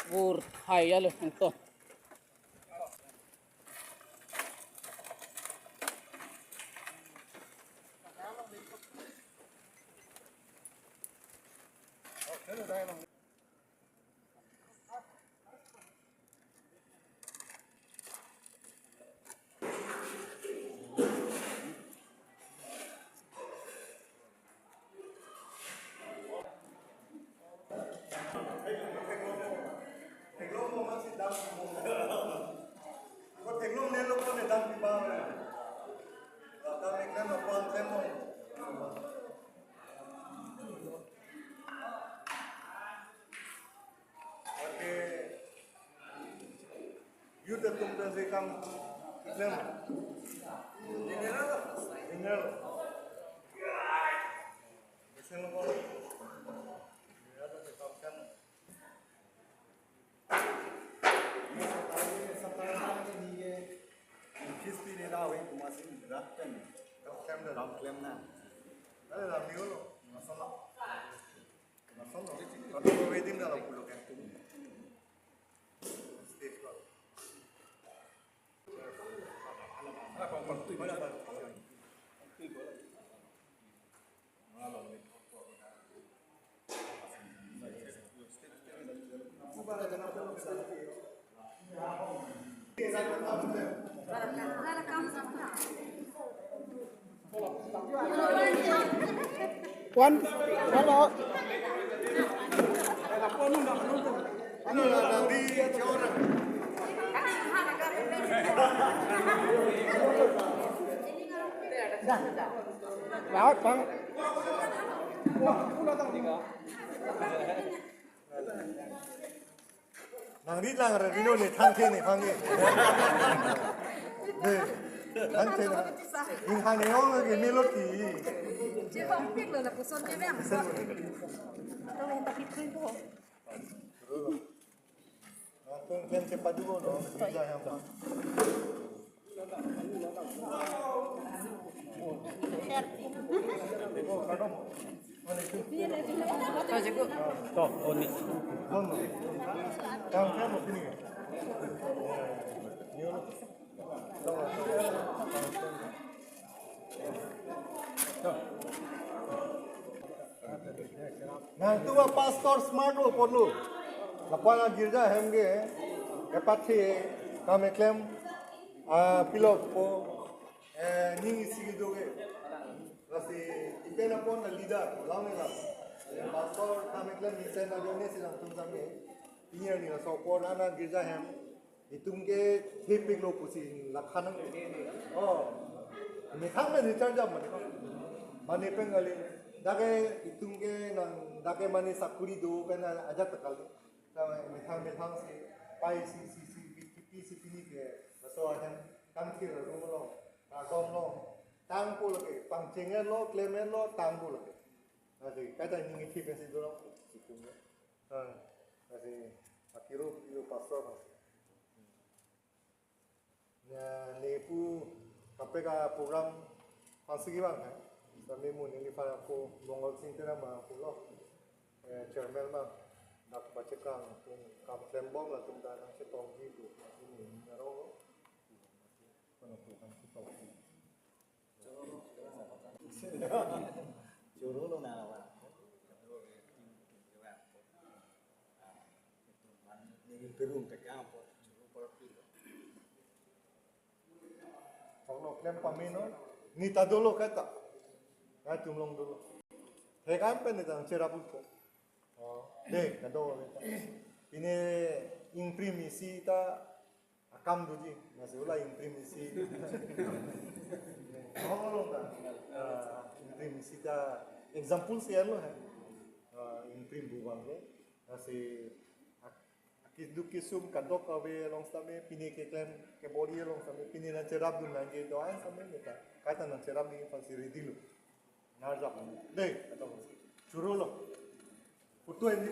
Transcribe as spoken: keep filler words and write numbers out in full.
Pur thai ya lo to. Okay. Youth atum pensi kam klem. Dinner. Dinner. Beseng lo. Ya, to kam klem. Ye sa tahu ye sa tahu ni ye. Kis pi ne la we kuma si rat pen. Kam klem da. Kam klem na. Ada lam ni lo. Masalah. Masalah. Kalau wedding dalam pulau kan. Stage ko. One, hello. Lahat, bang. Nang ri lang ra rino ne thang the ne phang ke. Ne. Thang the na. Ing han ne ong ke melody. Che hong pik lo lapuson ke bang. Tong yang tapi prin po. Nang tung pen ke padu ko no. Bisa yang pa. Nangtum apastor smart lo ponlo. Lapu-an agirja ahem ke, kepathe kam keklem, ah, pilok po, eh, ning isi kedo ke. Lasi ipen apon la leader, lang ni lang. Eh, pastor kam keklem ni sen ajo ni si nangtum kami. Pini arni laso apor nana girja ahem. Itum ke thepik lo pusi lakhan nang. Oh. Methang men recharge jam mane. Mane pen kali. Dak ke itum ke nang dak ke mane sakuri do pen ajat kali. Tame methang methang si pai si si si pi pi si pini ke. Laso ahem kangthir lo lo. Kardom lo. Tangpo lake. Pangcheng lo, klem lo, tangpo lake. Lasi kaita ning isi pensi do lo. Itum ke. Ah, lasi akiro, akiro pastor. Ya, ne pu kaprek aprogram pangsi kevang hai. Sami mo neli pa ko Mongol Sing Terang ma pulo. Eh, chairman ma dak pachekang tum kam klembom latum ta nangchetongji pu. Ini naro. Kono pu nangchetongji. Choro lo na wa. Perung ke apa? Choro party. Kalau klem pamino, ni ta dolo kata. Nangtum long dolo. Hekan pen ni tang cherap ko. Oh, de, kado. Ini ing primisi ta akam doji, lasi ula ing primisi. Oh, lo ta. Ah, ing primisi ta example si alo hai. Ah, ing prim buang ke. Lasi ak-, akiduk kisum kadokave along sitame pini keklem kebori along sitame pini nangcherapdun nangji do-an sitame meta. Kaita nangcherapdun pasi ready lo. Narjap. Dei, atau choro lo. Putu ini.